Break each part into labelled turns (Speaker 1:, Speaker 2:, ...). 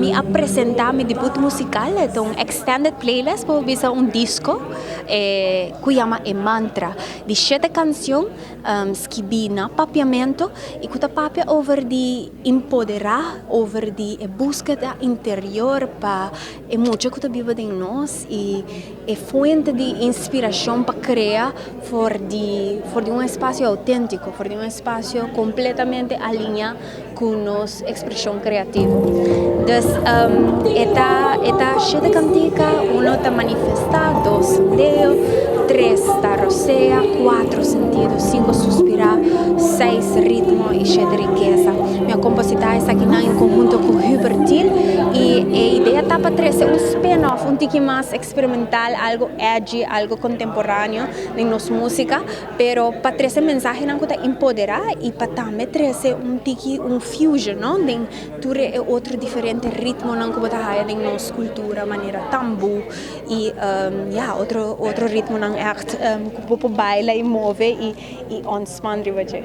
Speaker 1: Mi a presenta mi debut musical, e ta un extended playlist, por bisa un disco cu yama E Mantra, di shete cancion skibi na Papiamento y cu ta papia over di empodera, over di e buskeda interior pa e mucha cu ta biba den nos y e fuente di inspiracion pa crea for di for di un espacio autentico, for di un espacio completamente alinea cu nos expresion creativo. Dus e ta e ta shete cantica, uno ta manifesta, dos sondeo, tres ta rosea, cuatro sentido, cinco suspira, seis ritmo y shete rikesa. Mi a composita esakinan en conhunto cu Hubert Thiel y e idea ta pa trece un spin-off un tiki mas experimental, algo edgy, algo contemporaneo den nos musica. Pero pa trece mensahenan cu ta empodera y pa tambe trece un tiki un fusion no den tur e otro diferente ritmonan cu bo ta haya den nos cultura manera tambu y ya otro otro ritmonan echt cu bo por baila y move y ontspan riba dje.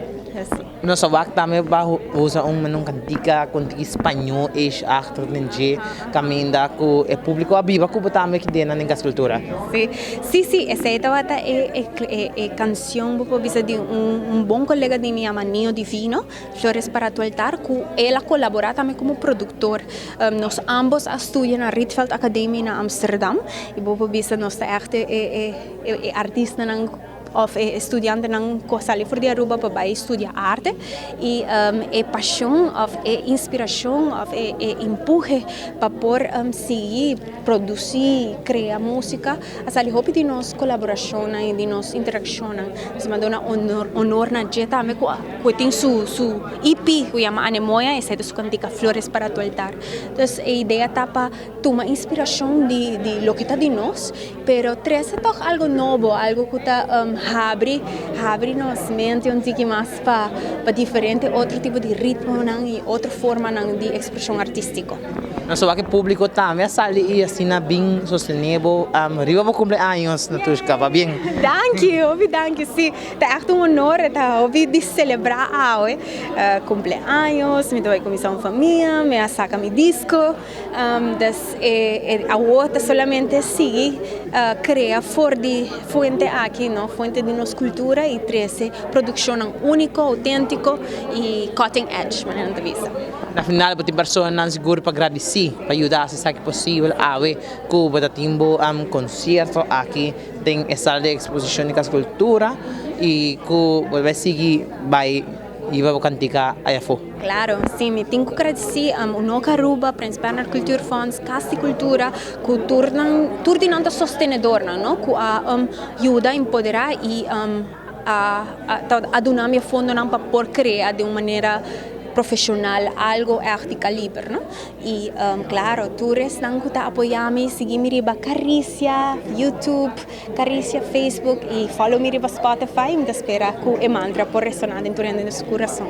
Speaker 2: Nos a wak tambe pa usa un un kantika ku un tiki spañó ish achter den dje kaminda ku e públiko a biba ku bo tambe ki den nan den Kas Kultura.
Speaker 1: Sí, sí, sí, esei tabata e e e kanshon bo por bisa di un un bon kolega di mi yama Nio Divino, Flores para tu altar, ku el a kolaborá tambe komo produktor. Nos ambos a studia na Rietveld Academie na Amsterdam i bo por bisa nos ta ègt e e e artistanan. Of e studiantenan ku a sali for di Aruba pa bai studia arte i e pashon of e inspirashon of e empuhe pa por sigui produsi, krea musika a sali hopi di nos kolaborashonnan i di nos interakshonnan. Nos a duna honor na dje tambe ku ku tin su su EP ku yama Anemoya, esei ta su kantika Flores para tu altar. Entonces e idea ta pa tuma inspirashon di di loke ta di nos, pero trese tòg algo nobo, algo ku ta habri habri nos mente un tiki mas pa pa diferente otro tipo di ritmonan i otro formanan di ekspreshon artístiko.
Speaker 2: Nos a wak e públiko tambe a sali i asina bin sostené bo riba bo kumpleaños, Natushka. Pabien!
Speaker 1: Danki, hopi danki. Sí, ta ègt un honor, e ta hopi di selebrá awe. Kumpleaños, mi ta bai kuminsá un famia, mi a saka mi disko. Dus e awor ta solamente sigui crea for di fuente aki, no, fuente di nos cultura y trece produccionnan unico, autentico y cutting edge, manera nan ta bisa.
Speaker 2: Na final bo tin personanan sigur pa gradici pa yuda haci esaki posibel awe cu bo ta tin bo concierto aki den e sala di exposicion di Cas Cultura y cu bo ta bay sigui bay Hiba bo kantika aya afó.
Speaker 1: Claro, si, mi tin cu gradeci Unoca Aruba, Prins Bernhard Cultuurfonds, Cas di Cultura, cu tur nan, tur di nan ta sostenedornan, no, cu a yuda empodera y a a duna mi e fondonan pa por crea di un manera profesional algo echt di caliber, no. Y claro, tur esnan cu ta apoya mi, sigui mi riba Caricia, YouTube. Caricia Facebook y follow mi riba Spotify. Mi ta spera cu e mantra por resona den tur hende den su curason.